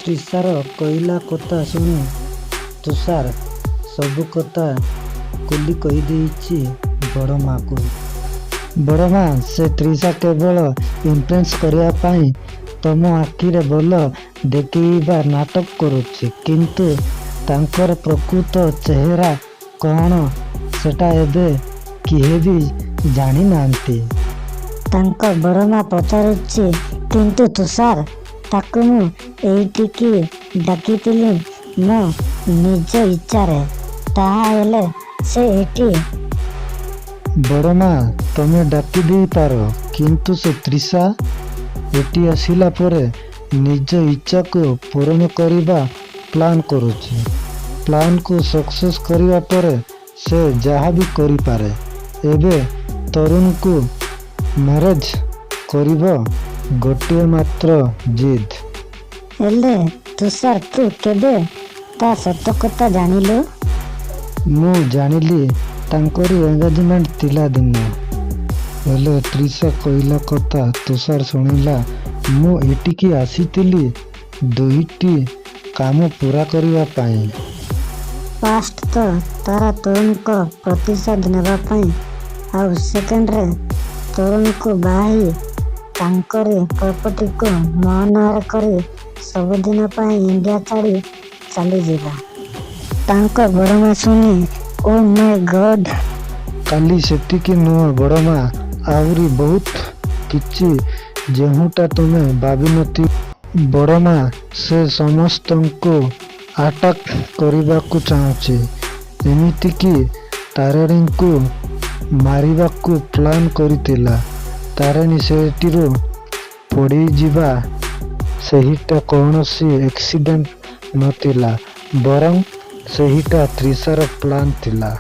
ତ୍ରିଷାର କହିଲା କଥା ଶୁଣି ତୁଷାର ସବୁକଥା ଖୋଲି କହିଦେଇଛି ବଡ଼ମାକୁ। ବଡ଼ମା, ସେ ତ୍ରିଷା କେବଳ ଇମ୍ପ୍ରେସ୍ କରିବା ପାଇଁ ତମ ଆଖିରେ ଭଲ ଦେଖେଇବା ନାଟକ କରୁଛି। କିନ୍ତୁ ତାଙ୍କର ପ୍ରକୃତ ଚେହେରା କଣ ସେଟା ଏବେ କେହିବି ଜାଣିନାହାନ୍ତି। ତାଙ୍କ ବଡ଼ମା ପଚାରୁଛି, କିନ୍ତୁ ତୁଷାର, ତାକୁ ମୁଁ ଏଇଠିକି ଡାକିଥିଲି ମୋ ନିଜ ଇଚ୍ଛାରେ। ତାହାହେଲେ ସେ ଏଠି ବଡ଼ମା, ତମେ ଡାକି ଦେଇପାର, କିନ୍ତୁ ସେ ତ୍ରିଷା ଏଠି ଆସିଲା ପରେ ନିଜ ଇଚ୍ଛାକୁ ପୂରଣ କରିବା ପ୍ଲାନ୍ କରୁଛି। ପ୍ଲାନ୍କୁ ସକ୍ସେସ୍ କରିବା ପରେ ସେ ଯାହା ବି କରିପାରେ। ଏବେ ତରୁଣକୁ ମ୍ୟାରେଜ୍ କରିବ, ଗୋଟିଏ ମାତ୍ର ଜିଦ୍। ହେଲେ ତୁଷାର, ତୁ କେବେ ତା ସତ କଥା ଜାଣିଲୁ? ମୁଁ ଜାଣିଲି ତାଙ୍କରି ଏନଗେଜମେଣ୍ଟ ଥିଲା ଦିନ। ହେଲେ ତ୍ରିଷା କହିଲା କଥା ତୁଷାର ଶୁଣିଲା, ମୁଁ ଏଠିକି ଆସିଥିଲି ଦୁଇଟି କାମ ପୂରା କରିବା ପାଇଁ। ଫାଷ୍ଟ ତ ତାରା ତରୁଣଙ୍କ ପ୍ରତିଶୋଧ ନେବା ପାଇଁ ଆଉ ସେକେଣ୍ଡରେ ତରୁଣକୁ ବାହା ହେଇ ତାଙ୍କରି ପ୍ରପର୍ଟିକୁ ମୋ ନାଁରେ କରି ସବୁଦିନ ପାଇଁ ଇଣ୍ଡିଆ ଛାଡ଼ି ଚାଲିଯିବା। ତାଙ୍କ ବଡ଼ମା ଶୁଣି, ଓ ମାଇ ଗଡ୍! ଖାଲି ସେତିକି ନୁହେଁ ବଡ଼ମା, ଆହୁରି ବହୁତ କିଛି ଯେଉଁଟା ତୁମେ ଭାବିନଥିବ। ବଡ଼ମା, ସେ ସମସ୍ତଙ୍କୁ ଆଟାକ୍ କରିବାକୁ ଚାହୁଁଛି। ଏମିତିକି ତାରିଣୀଙ୍କୁ ମାରିବାକୁ ପ୍ଲାନ୍ କରିଥିଲା। ତାରିଣୀ ସେଠିରୁ ପଡ଼ିଯିବା, ସେଇଟା କୌଣସି ଆକ୍ସିଡେଣ୍ଟ ନଥିଲା, ବରଂ ସେଇଟା ତ୍ରିଷାର ପ୍ଲାନ୍ ଥିଲା।